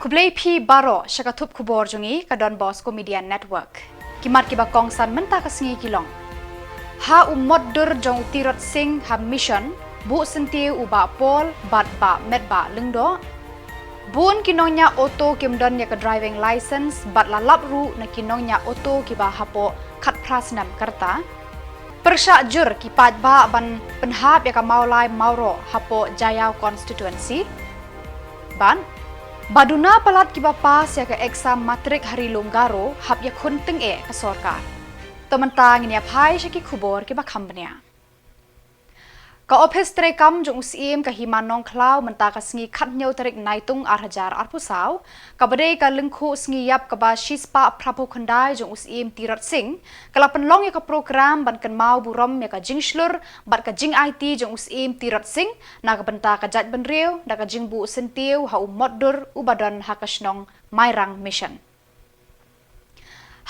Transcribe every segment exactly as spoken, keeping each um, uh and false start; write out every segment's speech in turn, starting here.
Khublei phi baroh sha ka thup khubor jong ngi ka Don Bosco Media Network. Ki mat kiba kongsan mynta ka sngi ki long: Ha u mot dur jong u Tirot Sing ha Mission, buh syntiew u Bah Paul bad Bah Metbah Lyngdoh. Bun ki nongñiah auto kim don ïa ka driving license bad la lap ruh na ki nongñiah auto kiba hapoh khatphra snem ka rta. Pyrshah jur ki paidbah ban pynhap ïa ka Mawlai Mawroh hapoh Jaïaw constituency. Bad ba duna palat kiba pass ïa ka exam matrik ha Ri Lum Garo hap ïakhun tyngeh ka sorkar. To mynta ngin ïa phai sha ki khubor kiba kham bniah. Ka ophis treikam jong u Syiem ka Hima Nongkhlaw mynta ka sngi khathynñiew tarik Naitung ar hajar arphew saw, kaba dei ka lyngkhuh sngi ïap kaba shispah phraphew khyndai jong u Syiem Tirot Sing, ka la pynlong ïa ka program ban kynmaw burom ïa ka jingshlur bad ka jingaiti jong u Syiem Tirot Sing na ka bynta ka jaitbynriew da ka jingbuh syntiew ha u mot dur uba don ha ka shnong Mairang Mission.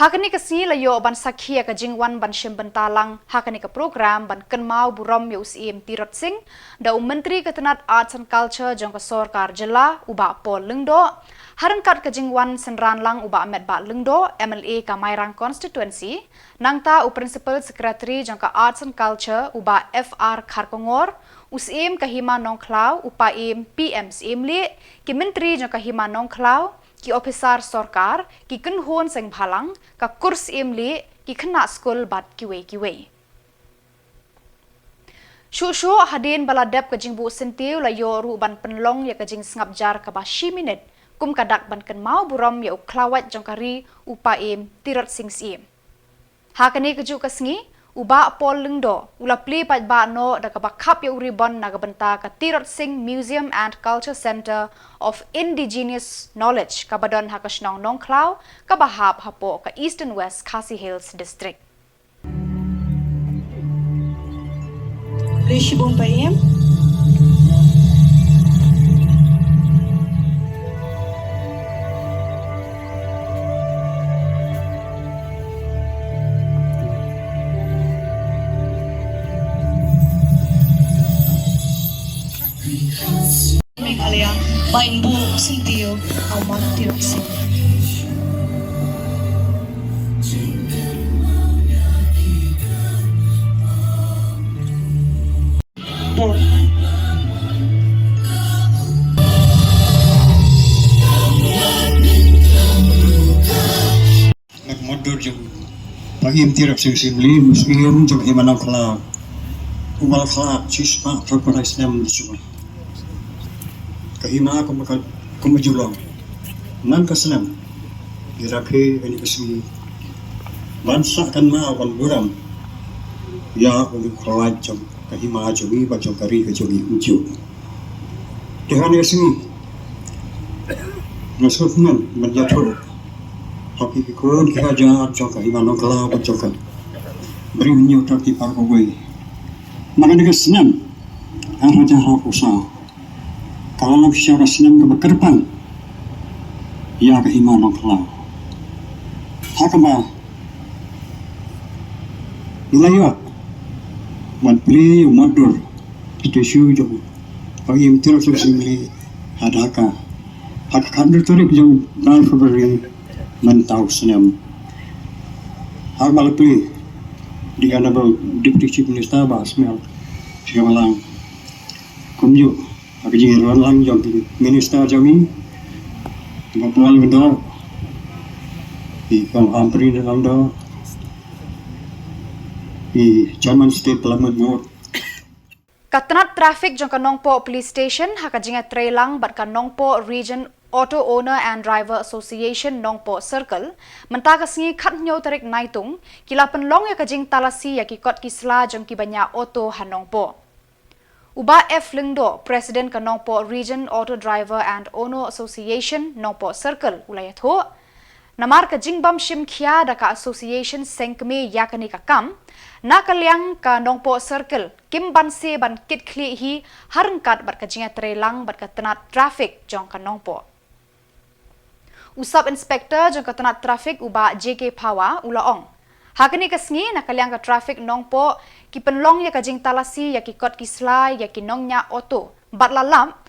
Ha kane ka sngi la ïoh ban sakhi ïa ka jingwan ban shim bynta lang ha kane ka program ban kynmaw burom ïa u Syiem Tirot Sing da u Myntri ka tnat Arts and Culture jong ka sorkar jylla u Bah Paul Lyngdoh, ha ryngkat ka jingwan synran lang u Bah Metbah Lyngdoh, M L A ka Mairang constituency, nangta u Principal Secretary jong ka Arts and Culture u Bah F R Kharkongor, u Syiem ka Hima Nongkhlaw u Paiem P M Syiemlieh, ki Myntri jong ka Hima Nongkhlaw, ki ophisar sorkar, ki kynhun seng bhalang, ka kur Syiemlieh, ki khynnah skul bad kiwei kiwei. Shuh shuh hadien ba la dep ka jingbuh syntiew la ïoh ruh ban pynlong ïa ka jingsngap jar kaba shi minit, kum ka dak ban kynmaw burom ïa u khlawait jong ka ri u Paiem Tirot Sing Syiem. Ha kane kajuh ka sngi, u Bah Paul Lyngdoh u la plie paidbah noh da kaba khap ïa u ribbon na ka bynta ka Tirot Sing Museum and Culture Centre of Indigenous Knowledge kaba don ha ka shnong Nongkhlaw kaba hap hapoh ka Eastern West Khasi Hills District. Khublei shibun Paiem. Meghalaya, ba in buh syntiew ha u Tirot Sing. Bad mot dur jong Paiem Tirot Sing Syiemlieh, u Syiem jong Hima Nongkhlaw, u ba la khlad shispah phraphew khyndai snem shuwa. Ka hima kumba ka, kumba ju long. Man ka snem, ngi rakhe kane ka sngi ban sah kynmaw ban burom ïa u khlawait jong ka hima jong ngi bad jong ka ri ka jong ngi kumjuh. Te ha kane ka sngi nga sngewthuh ban ïathuh ha ki khun ki hajar jong ka Hima Nongkhlaw bad jong ka Bri Hynñiewtrep ki para kawei. Na kane ka snem ar hajar arphew saw ka la long shisha ka snem kaba kyrpang ïa ka Hima Nongkhlaw. Ha kaba ngi la ïoh ban plie ïa u mot dur, statue jong Paiem Tirot Sing Syiemlieh ha Dhaka ha ka khatduh tarik jong u bnai February mynta u snem. Ha kaba la plie da u Honourable Deputy Chief Minister Bah Sniawbhalang Syiemlieh. Kumjuh ha ka jingïalang jong ki Minister jong ngi, i Bah Paul Lyngdoh, i Kong Ampareen Lyngdoh, i Chairman State Development Board. Ka tnat traffic jong ka Nongpoh Police Station ha ka jingïatreilang bad ka Nongpoh Region Auto Owner and Driver Association Nongpoh Circle, mynta ka sngi khathynñiew tarik Naitung, ki la pynlong ïa ka jingtalasi ïa ki kot ki sla jong kiba ñiah auto ha Nongpoh. U Bah F Lyngdoh, President ka Nongpoh Region Auto Driver and Owner Association Nongpoh Circle, u la ïathuh, namar ka jingbym shim khia da ka association seng kmie ïa kane ka kam, na ka liang ka Nongpoh Circle kim banse ban kit khlieh hi ha ryngkat bad ka jingïatreilang bad ka tnat traffic jong ka Nongpoh. U Sub Inspector jong ka tnat traffic u Bah J K Phawa u la ong, ha kane ka sngi na ka liang ka traffic Nongpoh ki pynlong ïa ka jingtalasi ïa ki kot ki sla ïa ki nongñiah auto bad la lap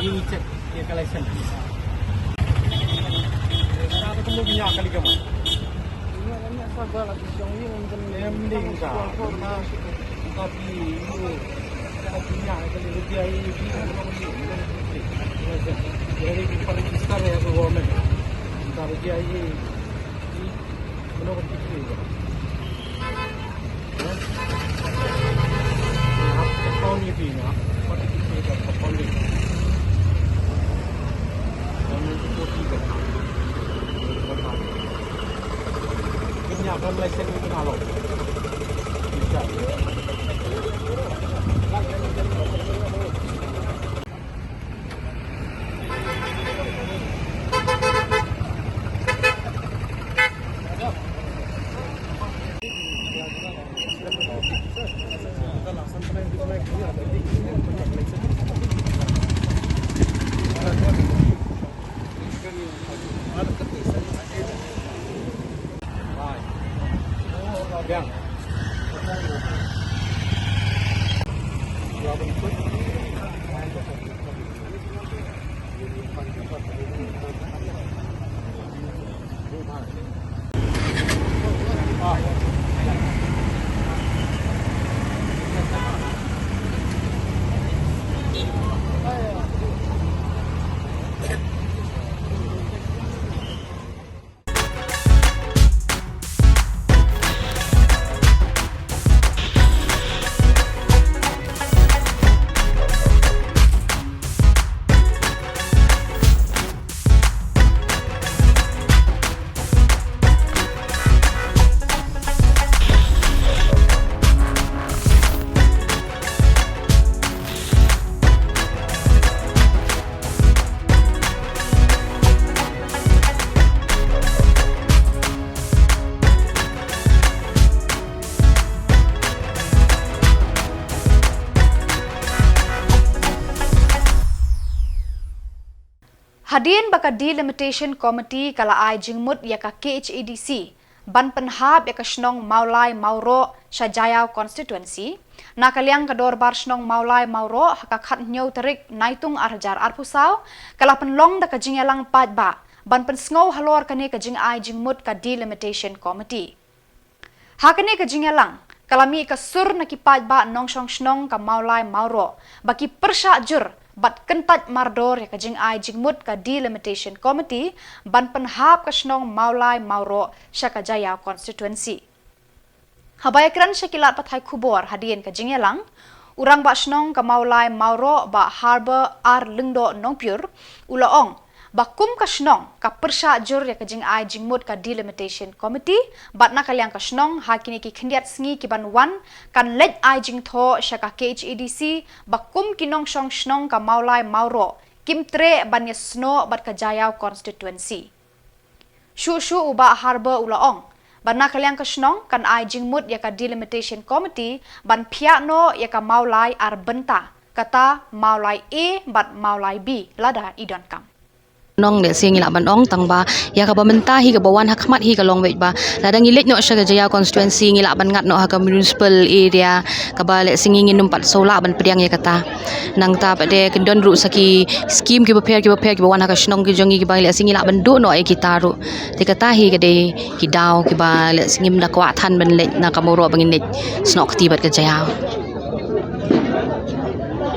Ini cek ya ka license. Sa ka mu binya kali ka ma. Em, ni ka. Ka pi, ka pi nya kali ka pi ai. Jadi kita register ya ka government. Kita register ai. Ano ka pi ka. Account ni pi na. Pati pi ka account ni. Account ni pi ka. Kanya kan license ni na lo. Bisa. Hadien ba ka Delimitation Committee ka la ai jingmut ïa ka K H A D C ban pynhap ïa ka shnong Mawlai Mawroh sha Jaïaw Constituency, na ka liang ka Dorbar Shnong Mawlai Mawroh ha ka khathynñiew tarik Naitung ar hajar arphew saw ka la pynlong da ka jingïalang paidbah ban pynsngew halor kane ka jingai jingmut ka Delimitation Committee. Ha kane ka jingïalang ka la mih ka sur na ki paidbah nongshong shnong ka Mawlai Mawroh ba ki pyrshah jur bad kyntait mardor ïa ka jingai jingmut ka Delimitation Committee ban pynhap ka shnong Mawlai Mawroh sha ka Jaïaw Constituency. Haba ïakren sha ki lad pathai khubor hadien ka jingïalang, u Rangbah Shnong ka Mawlai Mawroh Bah Harbour R Lyngdoh Nongpyur u la ong ba kum ka shnong ka pyrshah jur ïa ka jingai jingmut ka Delimitation Committee bad na ka liang ka shnong ha kine ki khyndiat sngi ki ban wan kan leit ai jingthoh sha ka K H A D C ba kum ki nongshong shnong ka Mawlai Mawroh kim treh ban ïasnoh bad ka Jaïaw Constituency. Shuh shuh u Bah Harbour u la ong ba na ka liang ka shnong kan ai jingmut ïa ka Delimitation Committee ban phiah noh ïa ka Mawlai ar bynta, kata Mawlai A bad Mawlai B lada i donkam. Nong lehse ngi lah ban ong tang ba ïa kaba mynta hi kaba wan ha khmat hi ka long beit ba lada ngi leit noh sha ka Jaïaw constituency ngi lah ban ngat noh ha ka municipal area kaba lehse ngi ngin ym pat shu lah ban pdiang ïa kata. Nangta pat de kin don ruh sa ki skim kiba pher kiba pher kiba wan ha ka shnong ki jong ngi kiba lehse ngi lah ban duh noh ïa kita ruh. Te kata hi ka dei ki daw kiba lehse ngim da kwah than ban leit na ka Mawroh ba ngin leit snoh kti bad ka Jaïaw.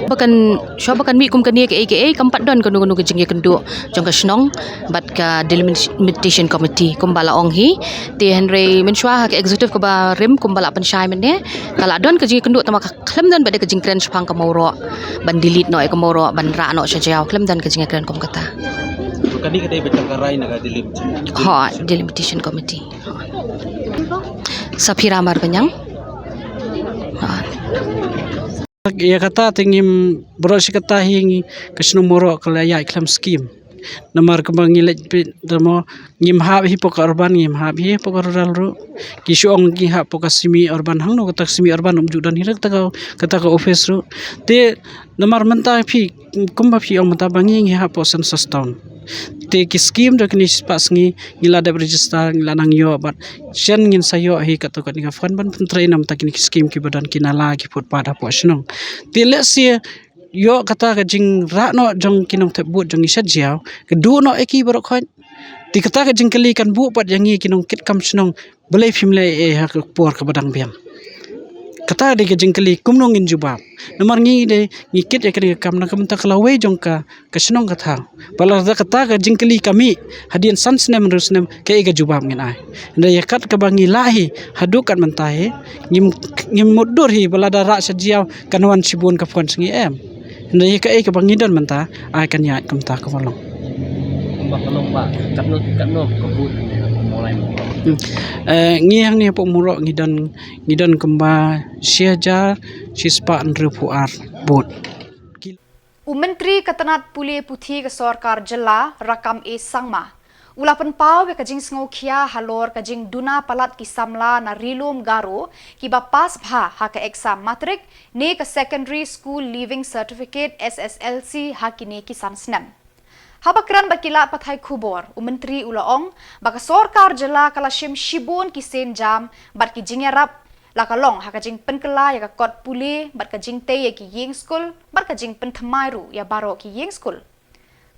Ba kan Shuwa ba kan mih kum kane kaei kaei kam pat don kano kano ka jingïakynduh jong ka shnong bad ka delimitation committee kumba la ong hi. Te hynrei mynshuwa ha ka executive kaba rim kumba la pynshai mynne ka la don ka jingïakynduh tangba ka khlem don bad ka jingkren shaphang ka Mawroh ban delete noh ïa ka Mawroh ban rah noh sha Jaïaw, khlem don ka jingïakren kum kata. Kane ka dei beit tang ka rai na ka delimitation. Ha, delimitation committee. Saphira Marbaniang. Ha. Ïa kata te ngim, baroh shi katta hi ngi, ka shnong Mawroh ka la ïaid khlem skim. Namar kumba ngi leit peit te mo ngim hap hi hapoh ka urban, ngim hap hi hapoh ka rural ruh. Ki shu ong ngi hap hapoh ka semi urban, hangno kata ka semi urban, ym ju don hi ruh kata ka, kata ka office ruh. Te namar mynta phi, kumba phi ong mynta ba ngi ngi hap hapoh census town. Te ki skim da kine shispah sngi ngi la dep register, ngi la nang ïoh, bad shen ngin sa ïoh hi katto katne ka fund ban pyntrei namar kine ki skim kiba don, ki nala, ki footpath hapoh shnong. Te lehse ïoh kata ka jingrah noh jong ki nongthep vote jong ngi sha Jaïaw, ka duh noh ïa ki baroh khoit. Te kata ka jingkylli kan buh pat ïa ngi ki nongkitkam shnong, balei phim leh ei ei ha ka por kaba dang biang. Kata dei ka jingkylli kumno ngin jubab. Namar ngi dei ngi kit ïa kane ka kam na ka bynta ka lawei jong ka, ka shnong ka thaw. Ba lada kata ka jingkylli ka mih hadien san snem hynriew snem, kaei ka jubab ngin ai. Hynrei ïa kat kaba ngi lah hi haduh kat mynta hi ngim, ngim mutdur hi ba lada rah sha Jaïaw kan wan shibun ka fund sha ngi, em. Hynrei ïa kaei kaba ngi don mynta ai kan ïaid kumta kumba long. Kumba ka long ba katno katno ka vote ne ha Mawlai Mawroh. Hmm. Eh, ngi hangne hapoh Mawroh ngi don, ngi don kumba shi hajar shispah hynriewphew ar vote. U Myntri ka tnat pule puthi ka sorkar jylla Rakkam A Sangma u la pynpaw ïa ka jingsngewkhia halor ka jingduna palat ki samla na Ri Lum Garo kiba pass bha ha ka exam matrik ne ka Secondary School Leaving Certificate, S S L C, ha kine ki san snem. Haba kren bad ki lad pathai khubor, u Myntri u la ong ba ka sorkar jylla ka la shim shibun ki sienjam bad ki jingïarap la ka long ha ka jingpynkylla ïa ka kot pule bad ka jingtei ïa ki ïing skul bad ka jingpynthymmai ruh ïa baroh ki ïing skul.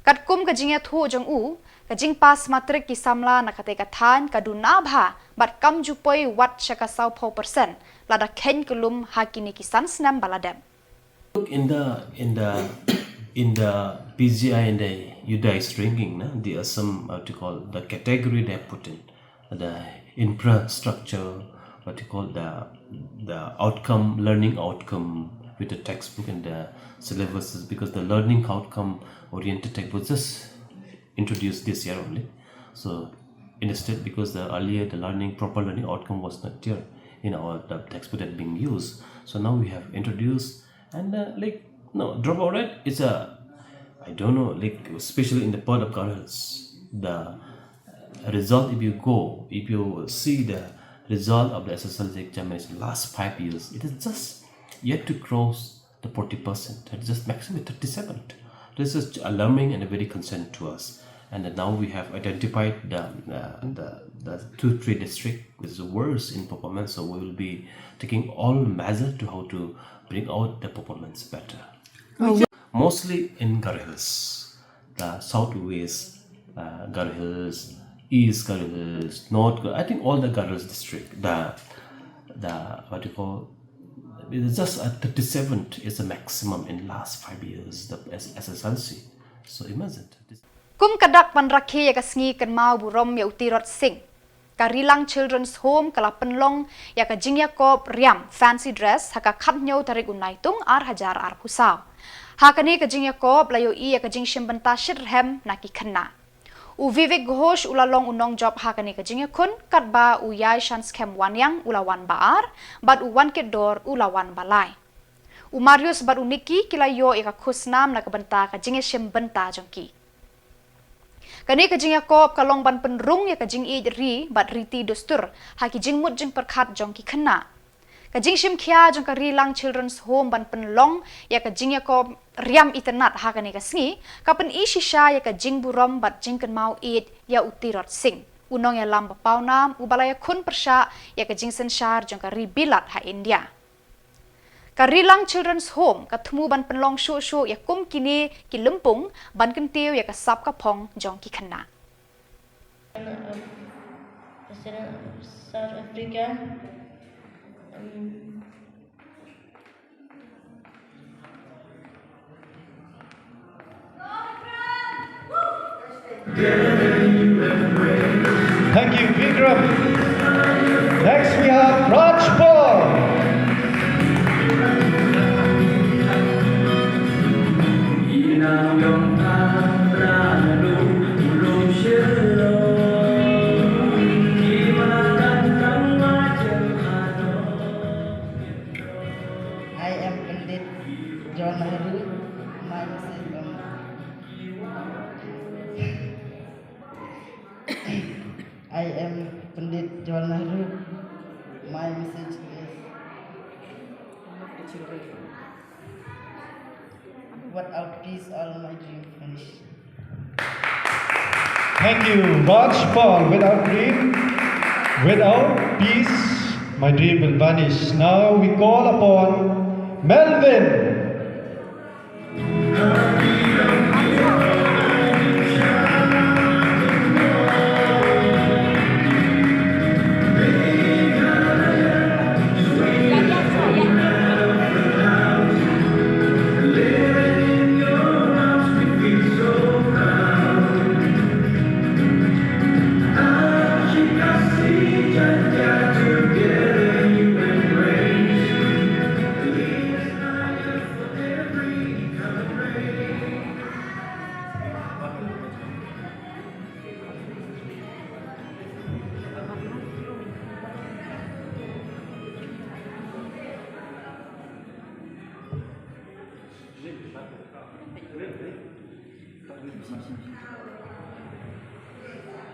Katkum ka jingïathuh jong u, ka jingpass matrik ki samla na katei ka thaiñ ka duna bha bad kam ju poi wat sha ka sawphew percent lada kheiñ kyllum ha kine ki san snem ba la dep. Look, in the, in the, in the P G I and the UDISE ranking, na, the Assam, what you call, the category they have put in, the infrastructure, what you call, the, the outcome, learning outcome with the textbook and the syllabuses, because the learning outcome oriented textbook was just introduced this year only. So instead, because the earlier the learning, proper learning outcome was not there in our, the textbook that being used. So now we have introduced, and, uh, like, no, dropout rate is a, I don't know, like, especially in the part of Garo Hills, the, uh, result, if you go, if you see the result of the S S L C examination last five years, it is just yet to cross the forty percent. That is just maximum thirty-seven. This is alarming and very concern to us. And now we have identified the, uh, the, the two, three district which is worse in performance. So we will be taking all measure to how to bring out the performance better. Mostly in Garo Hills, the southwest, uh, Garo Hills, East Garo Hills, North Garo, I think all the Garo Hills district, the, the, what you call, it's just a thirty-seven is the maximum in last five years, the S-, S S L C. So imagine. Kum ka dak ban rakhe ïa ka sngi kynmaw burom ïa u Tirot Sing, ka Rilang Children's Home ka la pynlong ïa ka jingïakop riam fancy dress ha ka khathynñiew tarik u Naitung ar hajar arphew saw. Ha kane ka jingïakop la ïohi ïa ka jingshim bynta shitrhem na ki khynnah. U Vivek Ghosh u la long u nongjop ha kane ka jingïakhun, katba u Yaishanskhem Wanniang u la wan ba ar, bad u Wankitdor u la wan ba lai. U Marius bad u Nicky ki la ïoh ïa ka khusnam na ka bynta ka jingïashim bynta jong ki. Kane ka jingïakop ka long ban pynrung ïa ka jingïeit ri bad riti dustur ha ki jingmut jingpyrkhat jong ki khynnah. Ka jingshim khia jong ka Rilang Children's Home ban pynlong ïa ka jingïakob riam itynnad ha kane ka sngi ka pyni shisha ïa ka jingburom bad jingkynmaw ïeit ïa u Tirot Sing, u nongïalam ba pawnam uba la ïakhun pyrshah ïa ka jingsynshar jong ka Ri Bilat ha India. Ka Rilang Children's Home ka thmu ban pynlong shuh shuh ïa kum kine ki lympung ban kyntiew ïa ka sap ka phong jong ki khynnah. Um, President of South Africa. Um, Thank you, Vikram. Next we have Raj Paul. I am Pandit John Nehru. My message on I am Pandit John Nehru. My message is without peace, all my dreams vanish. Thank you, Raj Paul. Without dream, without peace, my dream will vanish. Now we call upon Melvin.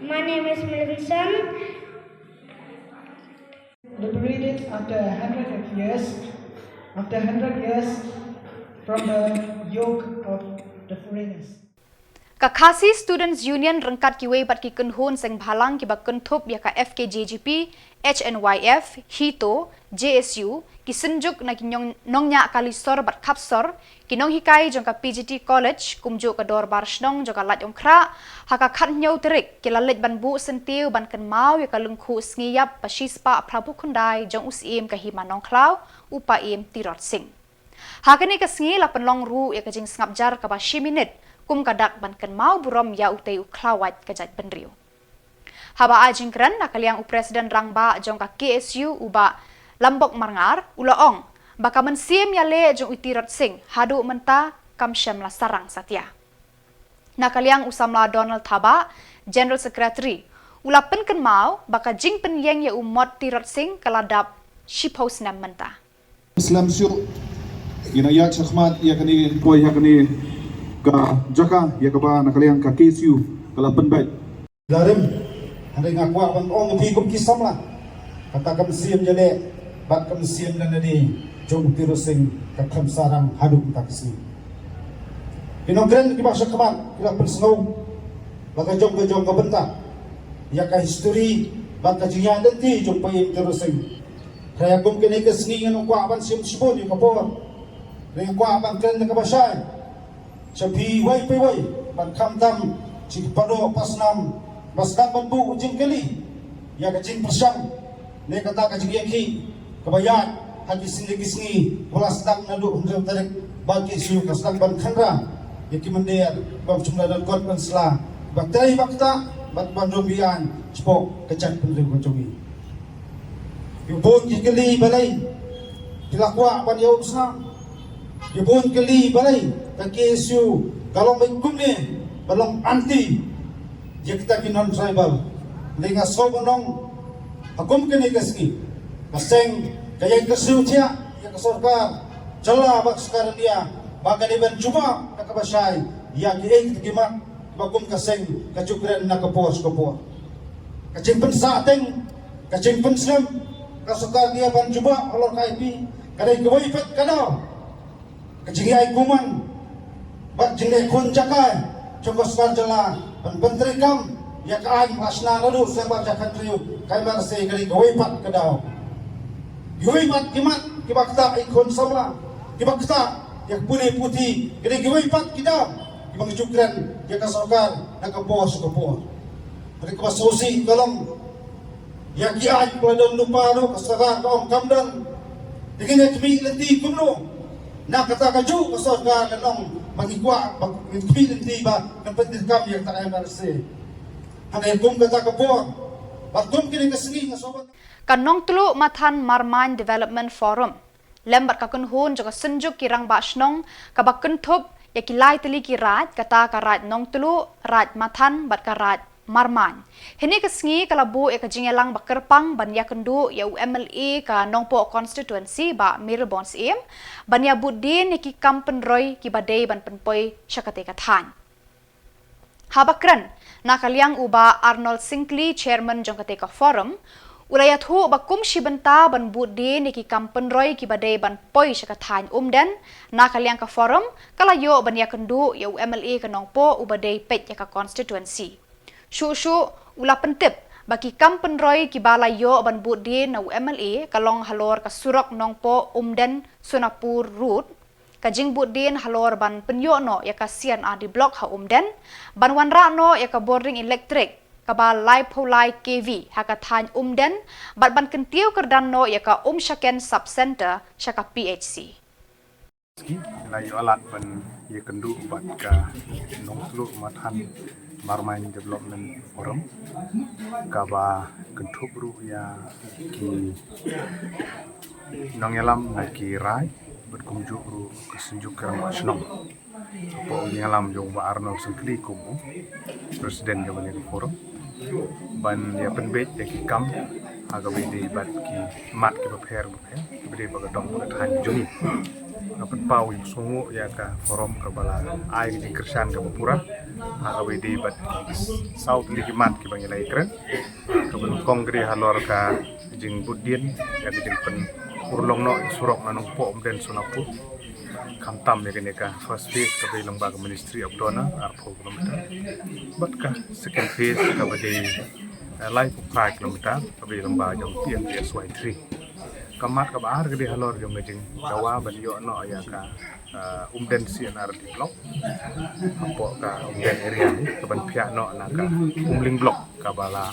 My name is Melinson. Liberated after a hundred of years, after a hundred years from the yoke of the foreigners. Ka Khasi Students Union ryngkat kiwei pat ki kynhun seng bhalang kiba kynthup ïa ka F K J G P, H N Y F, HITO, J S U, ki synjuk na ki nongñiah kalisor bad khapsor, ki nonghikai jong ka P G T College, kumjuh ka Dorbar Shnong jong ka Laitumkhrah, ha ka khathynñiew tarik ki la leit ban buh syntiew ban kynmaw ïa ka lyngkhuh sngi ïap ba shispah phra phew khyndai jong u Syiem ka Hima Nongkhlaw, u Paiem Tirot Sing. Ha kane ka sngi la pynlong ruh ïa ka jingsngap jar kaba shi minit kum ka dak ban kynmaw burom ïa utei u khlawait ka jaitbynriew. Haba ai jingkren na ka liang u President Rangbah jong ka K S U u Bah Lambok Marngar u la ong ba ka mynsiem ïaleh jong u Tirot Sing haduh mynta kam shym la sarang satia. Na ka liang u samla Donald Thabah, General Secretary, u la pynkynmaw ba ka jingpynïeng ïa u mot Tirot Sing ka la dap shiphew snem mynta. Slem shuh ïa na ïa shakhmat ïa kane poi ïa kane ka jaka ïa kaba na ka liang ka K S U ka la pynbeit. Darim hynrei nga kwah ban ong ïa phi kum ki samla, kata ka mynsiem ïaleh bad ka mynsiem lane jong u Tirot Sing ka khlem sarang haduh mynta ka sngi. Ki nongkren kiba shakhmat ki la pynsngew ba ka jong ka jong ka bynta ïa ka history bad ka jingïaid lynti jong u Paiem Tirot Sing. Hynrei kum kane ka sngi ngan ym kwah ban shim shibun ïa ka por. Hynrei nga kwah ban kren da kaba shai sha phi iwei pa iwei bad khamtam sha ki paralok pasnam ba sdang ban buh jingkylli ïa ka jingpyrshang ne kata ka jingïakhih kaba ïaid ha ki sngi ki sngi ba la sdang naduh hynriew tarik ba ki shu ka sdang ban khynra ïa ki mynder ba shym la don kot ban sla ba trei ba ktah bad ban rung biang shapoh ka jaitbynriew ka jong ngi. Ïa bun ki kylli balei ki la kwah ban ïa um snam. Ïa bun kylli balei ka K S U ka long beit kumne ba long anti ïa kita ki non tribal. Lei nga sngewbha ban ong ha kum kane ka sngi ka seng ka ïai kyrsiew thiah ïa ka sorkar jylla bad sorkar India ba ka dei ban jubab da kaba shai ïa kiei kita ki mat ba kum ka seng ka ju kren na ka por sha ka por. Ka jingpynsah teng ka jingpynslem Ka sorkar ka ïa ban jubab halor ka I P, ka dei kawei pat ka daw. Ka jingïai kumne bad jingleh khun jaka jong ka sorkar jylla ban pyntreikam ïa ka aiñ ba shna naduh snem ar hajar khathynriew, ka M R S A ka dei kawei pat ka daw. Kiwei pat ki mat kiba ktah ïa ki khun samla, kiba ktah ïa ka pule puthi, ka dei kiwei pat ki daw kiba ngi ju kren ïa ka sorkar na ka por sha ka por. Hynrei kaba sngewsih ka long ïa ki aiñ ba la don lypa ruh ka sorkar ka ong kam don. Te ngin ïa khmih lynti kumno? Na kata kajuh ka sorkar ka ong ba ngi kwah ba ngin khmih lynti ba kan pyntreikam ïa kata M R S A. Hynrei kum kata ka por bad kum kine ka sngi nga sngewbha. Ka Nongtluh Mathan Marmain Development Forum lem bad ka kynhun jong ka Synjuk ki Rangbah Shnong kaba kynthup ïa ki lai tylli ki raid, kata ka Raid Nongtluh, Raid Mathan bad ka Raid Marmain. Hynne ka sngi ka la buh ïa ka jingïalang ba kyrpang ban ïakynduh ïa u M L A ka Nongpoh Constituency, Bah Mayralborn Syiem, ban ïa bud dien ïa ki kam pynroi kiba dei ban pynpoi sha katei ka thaiñ. Haba kren na ka liang u Bah Arnold Syngkli, Chairman jong katei ka forum, u la ïathuh ba kum shi bynta ban bud dien ïa ki kam pynroi kiba dei ban poi sha ka thaiñ Umden, na ka liang ka forum ka la ïoh ban ïakynduh ïa u M L A ka Nongpoh uba dei peit ïa ka constituency. Shuh shuh u la pyntip ba ki kam pynroi kiba la ïoh ban bud dien na u M L A ka long halor ka surok Nongpoh Umden Sonapur Road, ka jingbud dien halor ban pynïoh noh ïa ka C and R D block ha Umden, ban wanrah noh ïa ka bording elektrik kaba laiphew lai K V ha ka thaiñ Umden, bad ban kyntiew kyrdan noh ïa ka Umshaken Sub Centre sha ka P H C. Ki la ïoh lad ban ïakynduh bad ka Nongtluh Mathan Marmain Development Forum, kaba kynthup ruh ïa ki nongïalam na ki raid bad kumjuh ruh ka Synjuk ki Rangbah Shnong. Hapoh u ïalam jong u Bah Arnold Syngkli kum u President jong kane ka forum, ban ïa pynbeit ïa ki kam ha kaba ïadei bad ki mat kiba pher bapher kiba dei ba ka dong ba ka thaiñ jong ngi. Nga pynpaw ïa u sngewbha ïa ka forum kaba la ai ka jingkyrshan kaba pura ha kaba ïadei bad ki saw tylli ki mat kiba ngi la ïakren. Kaba nyngkong ka dei halor ka jingbud dien ïa ka jingpynurlong noh ïa surok na Nongpoh Umden Sonapur. Khamtam ïa kane ka first phase kaba dei lyngba ka Ministry of DoNER, arphew kilometer. Bad ka second phase kaba dei, eh, laiphew phra kilometer kaba dei lyngba jong P M G S Y three. Ka mat kaba ar ka dei halor jong ka jingdawa ban ïoh noh ïa ka, eh, Umden C and R D block. Hapoh ka Umden area ni ka ban phiah noh na ka Umling block kaba la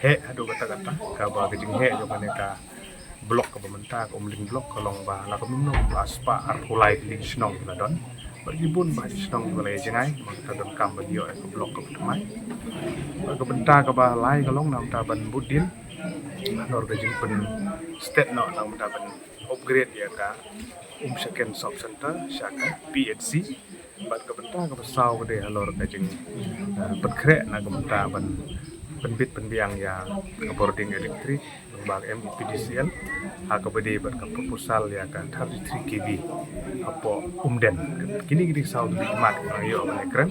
heh haduh katta katta, kaba ka jingheh jong kane ka block kaba mynta ka Umling block ka long ba la ka mynno ba spah arphew lai tylli ki shnong ki la don. Bad ki bun bah ki shnong ki ba la ïa jngai, ba kita donkam ban ïoh ïa ka block kaba thymmai. Bad ka bynta kaba lai ka long na ka bynta ban bud dien halor ka jingpynstet noh na ka bynta ban upgrade ïa ka Umshaken Sub Centre sha ka P H C. Bad ka bynta kaba saw ka dei halor ka jing, eh, pynkhreh na ka bynta ban pynbit pynbiang ïa ka bording elektrik lyngba ka M E P D C L ha kaba dei bad ka proposal ïa ka thirty-three K V hapoh Umden. Kine ki dei saw tylli ki mat kiba ngi ïoh ban ïakren.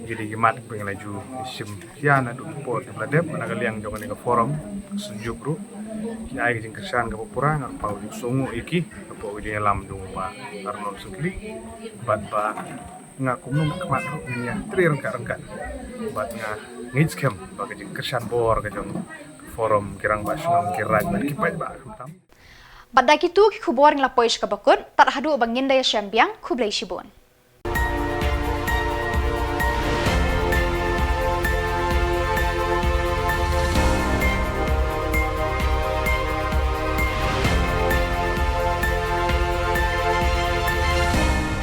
Ki dei ki mat kiba ngi la ju shim khia naduh ki por kiba la dep. Na ka liang jong kane ka forum, ka Synjuk ruh ki ai ka jingkyrshan kaba pura, nga pynpaw ïa u sngewbha ïa ki hapoh ka jingïalam jong u Bah Arnold Syngkli. Bad ba nga kumno nga khmat ruh ngin ïa trei ryngkat ryngkat. Bad nga ngeit skhem ba ka jingkyrshan bor ka jong forum ki rangbah shnong, ki raid bad ki paidbah khamtam. Bad da kitu ki khubor ngi la poi sha kaba kut, tad haduh ba ngin da ïashem biang, khublei shibun.